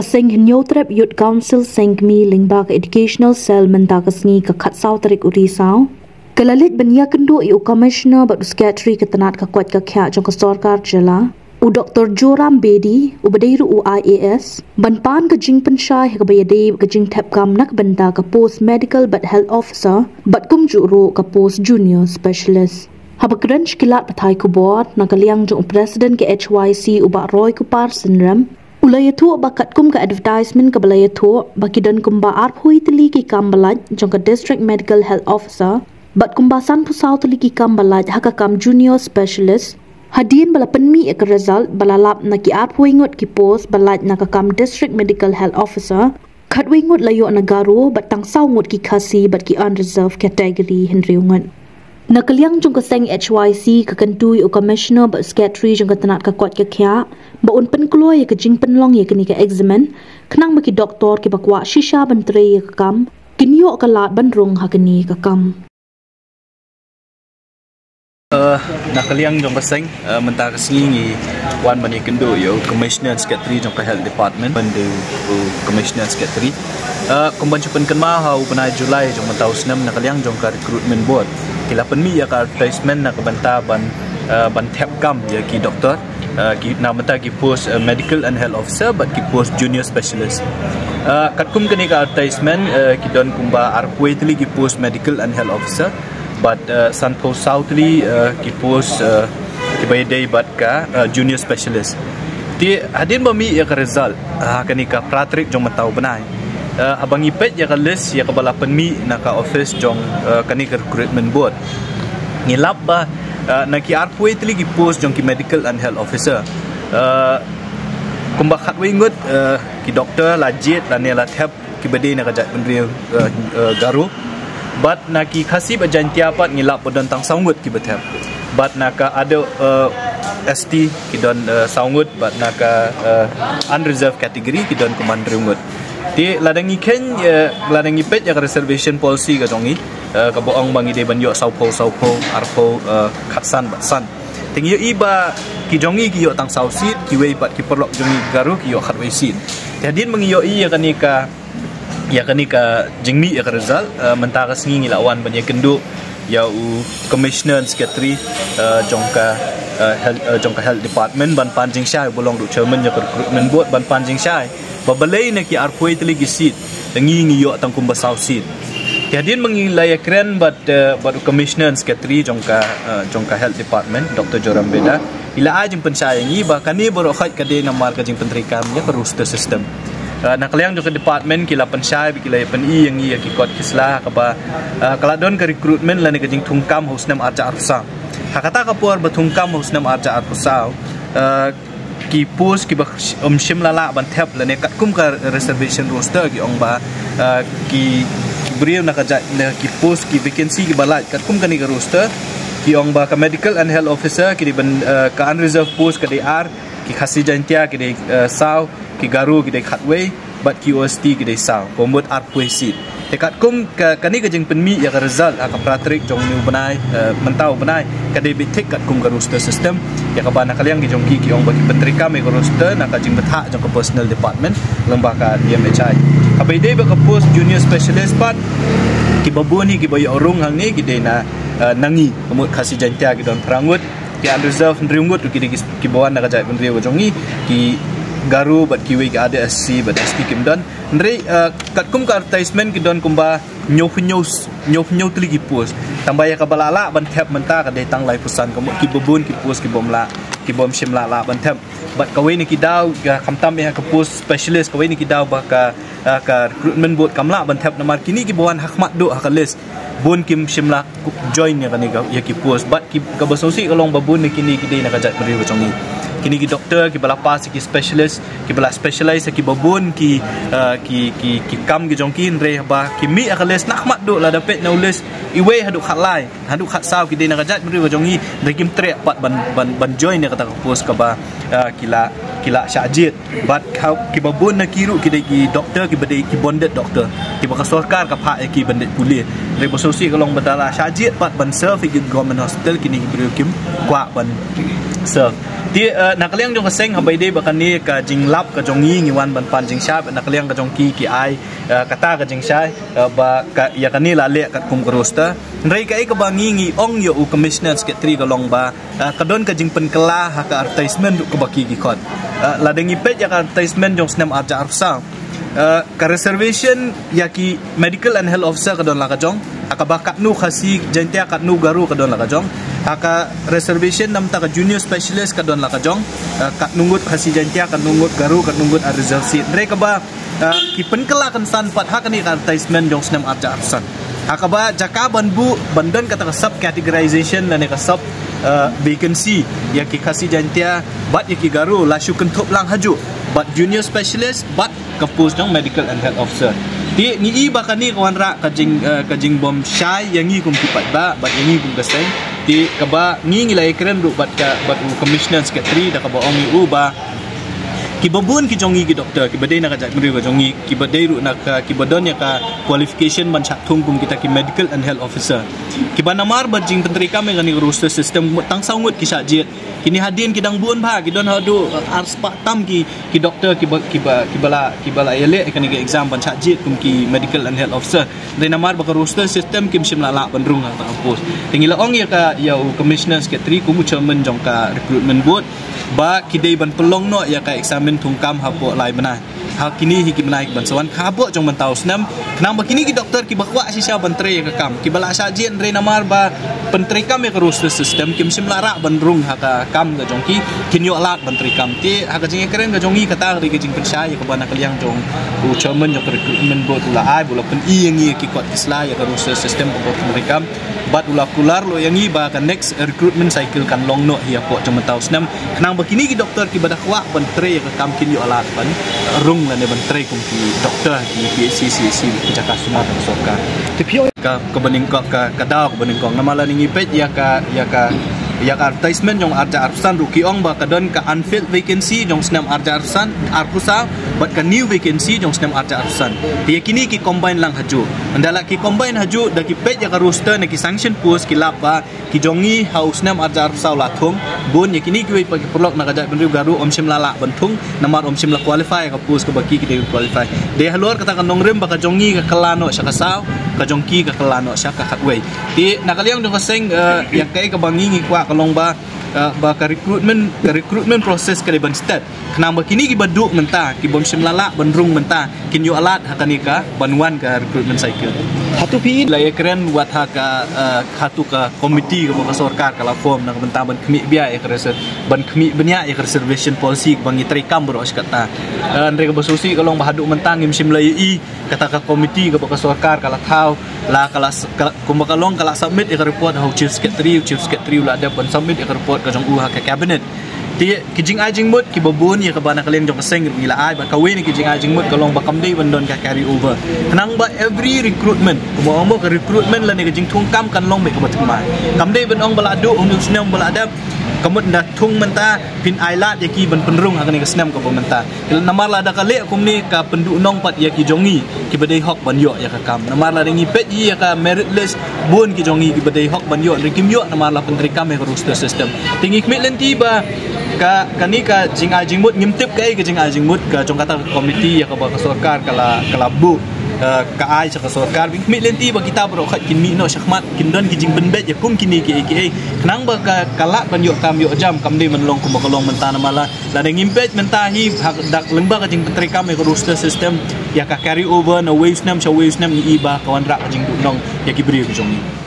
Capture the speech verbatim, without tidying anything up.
Seng Hynñiewtrep Youth Council Seng Kmie lyngba ka Educational Cell mynta ka sngi ka khatsaw tarik u Risaw ka la leit ban ïakynduh ïa u Commissioner bad u Secretary ka tnat ka koit ka khiah jong ka sorkar jylla, u Doctor Joram Bedi, uba dei ruh u I A S, ban pan ka jingpynshai ha kaba ïadei bad ka jingthep kam na ka bynta ka post Medical bad Health Officer bad kumjuh ruh ka post Junior Specialist. Haba kren sha ki lad pathai khubor na ka liang jong u President ka H Y C u Bah Roy Kupar Synrem, u la ïathuh ba katkum ka advertisement kaba la ïathuh ba ki don kumba arphew tylli ki kam ba lait jong ka District Medical Health Officer bad kumba sanphew saw tylli ki kam ba lait ha ka kam Junior Specialist. Hadien ba la pynmih ïa ka result ba la lap na ki arphew ngut ki post ba lait na ka kam District Medical Health Officer, khatwei ngut la ïoh na Garo bad tang saw ngut ki Khasi bad ki unreserved category hynriew ngut. Na ka liang jong ka seng H Y C ka kyntu ïa u Commissioner bad Secretary jong ka tnat ka koit ka khiah ba un pynkloi ïa ka jingpynlong ïa kane ka examen, khnang ba ki doktor kiba kwah shisha ban trei ïa ka kam kin ïoh ka lad ban rung ha kane ka kam. Uh, na ka liang jong ka seng, uh, mynta ka sngi ngi wan ban ïakynduh ïa u Commissioner Secretary jong ka Health Department, ban dei u Commissioner Secretary. Uh, kumban shu pynkynmaw ha u bnai July jong mynta u snem na ka liang jong ka Recruitment Board ki la pynmih ïa ka advertisement na ka bynta ban, uh, ban thep kam ïa ki doktor, uh, ki na bynta ki post, uh, Medical and Health Officer bad ki post Junior Specialist. Uh, katkum kane ka advertisement, uh, ki don kumba arphew tylli ki post Medical and Health Officer bad, uh, sanphew saw tylli, uh, ki post, uh, kiba ïadei bad ka, uh, Junior Specialist. Te hadien ba mih ïa ka result, uh, ha kane ka phra tarik jong mynta u bnai, uh, haba ngi peit ïa ka list ïa kaba la pynmih na ka office jong, uh, kane ka Recruitment Board, ngi lap ba, uh, na ki arphew tylli ki post jong ki Medical and Health Officer, uh, kumba khatwei ngut, uh, ki doktor la jied lane la thep kiba dei na ka jaitbynriew, uh, uh, Garo. Bad na ki Khasi bad Jaiñtia pat ngi lap ba don tang saw ngut kiba thep. Bad na ka other, uh, S T ki don, uh, saw ngut bad na ka, uh, unreserved category ki don kumba hynriew ngut. Te lada ngi kheiñ, uh, lada ngi peit ïa ka reservation policy ka jong ngi, uh, kaba ong ba ngi dei ban ïoh sawphew, sawphew, arphew, uh, khatsan bad san. Te ngi ïohi ba ki jong ngi ki ïoh tang saw seat, kiwei pat ki paralok jong ngi Garo ki ïoh khatwei seat. Te hadien ba ngi ïohi ïa kane ka, ïa kane ka jingmih ïa ka result, uh, mynta ka sngi ngi la wan ban ïakynduh ïa u Commissioner and Secretary, uh, jong ka, uh, health, uh, jong ka Health Department ban pan jingshai, uba long ruh Chairman jong ka Recruitment Board ban pan jingshai ba balei na ki arphew tylli ki seat, te ngi ngi ïoh tang kumba saw seat. Te hadien ba ngi la ïakren bad, uh, bad u Commissioner and Secretary jong ka, uh, jong ka Health Department, Doctor Joram Bedi, i la ai jingpynshai ïa ngi ba kane baroh khoit ka dei namar ka jingpyntreikam ïa ka roster system. Uh, na ka liang jong ka department ki la pynshai bad ki la ïa pyni ïa ngi ïa ki kot ki sla kaba, uh, ka la don ka recruitment lane ka jingthungkam ha u snem arhajar arphew saw. Ha kata ka por ba thungkam ha u snem arhajar arphew saw, uh, ki post kiba sh-, ym shym la lah ban thep lane katkum ka reservation roster ki ong ba, uh, ki, ki briew na ka jait, na ki post, ki vacancy kiba lait katkum kane ka roster, ki ong ba ka Medical and Health Officer ki dei ban, uh, ka unreserved post ka dei ar, ki Khasi Jaiñtia ki dei, uh, saw, ki Garo ki dei khatwei, bad ki O S T ki dei saw, ka mut arphew seat. Te katkum ka, kane ka jingpynmih ïa ka result ha ka phra tarik jong une u bnai, eh, mynta u bnai, ka dei beit thik katkum ka roster system. Ïa kaba na ka liang ki jong ki ki ong ba ki pyntreikam ïa ka roster na ka jingbthah jong ka Personnel Department lyngba ka D M H I. Haba ïadei bad ka post Junior Specialist pat, kiba bun hi kiba ïoh rung hangne ki dei na, eh, na ngi, ka mut Khasi Jaiñtia ki don phra ngut, ki unreserved hynriew ngut, ki dei ki, kiba wan na ka jaitbynriew ka jong ngi, ki Garo bad kiwei ki other S C bad S T kim don. Hynrei, eh, katkum ka advertisement ki don kumba hynñiewphew hynñiew, hynñiewphew hynñiew tylli ki post. Tangba ïa kaba la lah ban thep mynta ka dei tang laiphew san, ka mut kiba bun ki post kiba ym lah, kiba ym shym la lah ban thep. Bad kawei na ki daw, ka khamtam ïa ka post specialist, kawei na ki daw ba ka, eh, ka recruitment board kam lah ban thep namar kine kiba wan ha khmat duh ha ka list, bun kim shym la join ïa kane ka, ïa ki post. Bad ki, kaba sngewsih ka long ba bun na kine ki dei na ka jaitbynriew ka jong ngi. Kine ki doctor kiba la pass ïa ki specialist, kiba la specialize ïa kiba bun ki, eh, ki, ki, ki kam ki jong ki, hynrei ba ki mih ïa ka list na khmat duh, lada peit na u list, iwei haduh khatlai, haduh khatsaw ki dei na ka jaitbynriew ka jong ngi, hynrei kim treh pat ban, ban, ban join ïa kata ka post kaba, eh, ki la, ki la shah jied. Bad ka, kiba bun na ki ruh ki dei ki doctor, kiba dei ki bonded doctor, kiba ka sorkar ka phah ïa ki ban dei pule. Hynrei ba sngewsih ka long ba da la shah jied pat ban serve ïa ki government hospital, kine ki briew kim kwah ban, So, te, eh, na ka liang jong ka seng, haba ïadei bad kane ka jinglap ka jong ngi, ngi wan ban pan jingshai, na ka liang ka jong ki, ki ai, eh, kata ka jingshai, eh, ba ka, ïa kane la leh katkum ka roster. Hynrei kaei kaba ngi, ngi ong ïa u Commissioner Secretary ka long ba, eh, ka don ka jingpynkylla ha ka advertisement ruh kaba ki, ki khot. Eh, lada ngi peit ïa ka advertisement jong snem arhajar arphew saw, eh, ka reservation ïa ki medical and health officer ka don la ka jong. Ha kaba katno Khasi Jaiñtia, katno Garo ka don la ka jong. Ha ka reservation namar ka junior specialist ka don la ka jong. Eh, katno ngut Khasi Jaiñtia, katno ngut Garo, katno ngut unreserved seat. Hynrei kaba, eh, ki pynkylla kynsan pat ha kane ka advertisement jong snem arhajar arphew san. Ha kaba jaka ban buh, ban don kata ka sub categorization lane ka sub, eh, vacancy ïa ki Khasi Jaiñtia bad ïa ki Garo la shu kynthup lang hajuh. Bad junior specialist bad ka post jong medical and health officer. Te ngi i ba kane ka wanrah ka jing, eh, ka jingbym shai ïa ngi kum ki paidbah bad ïa ngi kum ka seng. Te kaba ngi, ngi la ïakren ruh bad ka, bad u Commissioner Secretary da kaba ong ïa u ba kiba bun ki jong ngi ki doktor kiba dei na ka jaitbynriew ka jong ngi, kiba dei ruh na ka, kiba don ïa ka qualification ban shah thung kum kita ki medical and health officer. Kiba namar ba jingpyntreikam ïa kane ka roster system, tang saw ngut ki shah jied. Kine hadien ki dang bun bha, ki don haduh, eh, arspah tam ki, ki doktor kiba, kiba, kiba la, kiba la ïaleh ïa kane ka exam ban shah jied kum ki medical and health officer. Hynrei namar ba ka roster system kim shym la lah ban rung ha kata ka post. Te ngi la ong ïa ka, ïa u Commissioner Secretary kum u chairman jong ka recruitment board ba ki dei ban pynlong noh ïa ka examen thungkam hapoh lai bnai. Ha kine hi ki bnai ki ban sa wan, hapoh jong mynta u snem. Khnang ba kine ki doktor kiba kwah shisha ban trei ïa ka kam, kiba la shah jied hynrei namar ba pyntreikam ïa ka roster system, kim shym la rah ban rung ha ka kam ka jong ki, kin ïoh lad ban treikam. Te ha ka jingïakren ka jong ngi, kata ka dei ka jingpynshai ïa kaba na ka liang jong u chairman jong ka recruitment board u la ai, ba u la pyni ïa ngi ïa ki kot ki sla ïa ka roster system kaba pyntreikam. Bad u la kular ruh ïa ngi ba ka next recruitment cycle kan long noh hi hapoh jong mynta u snem. Khnang ba kine ki doktor kiba da kwah ban trei ïa ka kam kin ïoh lad ban rung lane ban trei kum ki doktor ha ki P H C, C H C, ki jaka sumar jong ka sorkar. Te phi ong ka, kaba nyngkong, ka, ka daw kaba nyngkong. Namar lada ngi peit ïa ka, ïa ka, ïa ka advertisement jong arhajar arphew san ruh ki ong ba ka don ka unfilled vacancy jong snem arhajar arphew san, arphew saw, bad ka new vacancy jong snem arhajar arphew san. Te ïa kine ki combine lang hajuh. Ynda la ki combine hajuh, da ki peit ïa ka roster na ki sanction post, ki lap ba ki jong ngi ha u snem arhajar arphew saw la thung bun. Ïa kine kiwei pat ki paralok na ka jaitbynriew Garo ym shym la lah ban thung namar ym shym la qualify ka post kaba ki, ki dei qualify. Dei halor kata ka nongrim ba ka jong ngi ka kylla noh sha ka saw, ka jong ki ka kylla noh sha ka khatwei. Te na ka liang jong ka seng, eh, ïa kaei kaba ngi, ngi kwah ka long ba, eh, ba ka recruitment, ka recruitment process ka dei ban stet. Khnang ba kine kiba duh mynta, kibym shym la lah ban rung mynta, kin ïoh lad ha kane ka ban wan ka recruitment cycle. Hato phi la ïakren wat ha ka, eh, hato ka committee kaba ka sorkar ka la form na ka bynta ban khmih bniah ïa ka reser-, ban khmih bniah ïa ka reservation policy kaba ngi treikam baroh shi katta. Eh, hynrei kaba sngewsih ka long ba haduh mynta ngim shym la ïohi kata ka committee kaba ka sorkar ka la thaw, la ka la s-, ka la, kumba ka long ka la submit ïa ka report ha u Chief Secretary, u Chief Secretary u la dep ban submit ïa ka report ka jong u ha ka cabinet. Te ki jingai jingmut kiba bun ïa kaba na ka liang jong ka seng ruh ngi la ai, bad kawei na ki jingai jingmut ka long ba kam dei ban don ka carry over. Khnang ba every recruitment, kumba ong mo, ka recruitment lane ka jingthungkam kan long beit kaba thymmai. Kam dei ban ong ba la duh une u snem ba la dep, ka mut ynda thung mynta phin ai lad ïa ki ban pynrung ha kane ka snem kaba mynta. Namar lada ka leh kumne ka pynduhnong pat ïa ki jong ngi kiba dei hok ban ïoh ïa ka kam. Namar lada ngi peit ïa ka merit list, bun ki jong ngi kiba dei hok ban ïoh, hynrei kim ïoh namar la pyntreikam ïa ka roster system. Te ngi khmih lynti ba ka, kane ka jingai jingmut, ngim tip kaei ka jingai jingmut ka jong kata ka committee ïa kaba ka sorkar ka la, ka la buh, eh, ka ai sha ka sorkar. Ngi khmih lynti ba kita baroh khoit kin mih noh shakhmat, kin don ki jingpynbeit ïa kum kine kiei kiei. Khnang ba ka, ka lad ban ïoh kam ïoh jam, kam dei ban long kumba ka long mynta namar la lada ngim peit mynta hi, ha, da lyngba ka jingpyntreikam ïa ka roster system, ïa ka carry over na wei u snem sha wei u snem, ngi i ba ka wanrah ka jingduhnong ïa ki briew ki jong ngi.